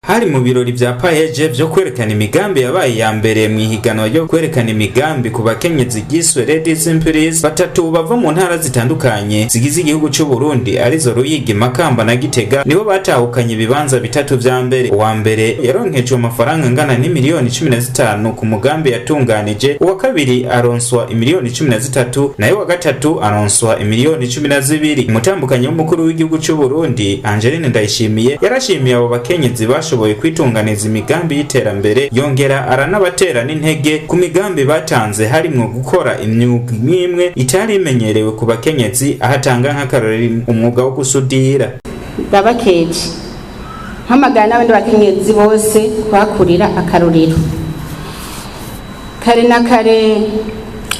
Hari mu birori vya PAEEJ vyo kwerekana imigambi yabaye iya mbere mu ihiganwa ryo kwerekana imigambi ku bakenyezi ryiswe Ladies Imperies. Batatu bava mu ntara zitandukanye zigize igihugu c'u Burundi, arizo Ruyigi, Makamba na Gitega, nibo batahukanye ibibanza bitatu vya mbere. Uwa mbere yaronkejwe amafaranga angana n'imiliyoni 15 ku mugambi yatunganije, uwa kabiri aronswa imiliyoni 13, nayo uwa gatatu aronswa imiliyoni 12. Umutambukanyi w'umukuru w'igihugu c'u Burundi, Angeline Ndayishimiye, yarashimiye abo bakenyezi bashoboye kwitunganiza imigambi y'iterambere, yongera aranabatera n'intege ku migambi batanze, harimwo gukora imyuga imwe itari imenyerewe ku bakenyezi, ahatanga nk'akarorero umwuga wo gusudira. Ndabakeje, mpamagara n'abandi bakenyezi bose kuhakurira akarorero. Kare na kare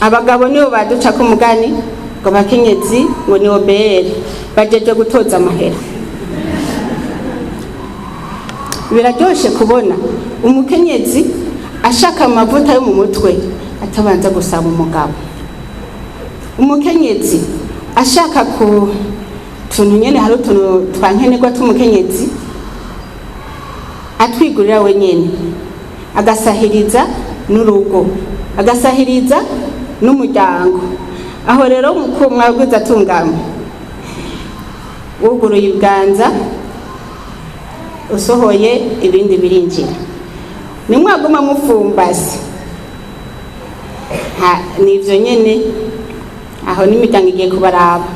abagabo nibo baducako umugani ngo abakenyezi ngo ni OBR, bajeje gutoza amahera. Biraryoshe kubona umukenyezi ashaka amavuta yo mu mutwe atabanza gusaba umugabo, umukenyezi ashaka ku tuntu nyene, hari utuntu twa nkenerwa tw'umukenyezi atwigurira wenyene, agasahiriza n'urugo, agasahiriza n'umuryango. Aho rero ku mwabwiza atunganywa, wuguruye ibiganza, usohoye ibindi birinjira. Nimwaguma mufumbase nivyo nyene, aho n'imiryango igiye kubaraba.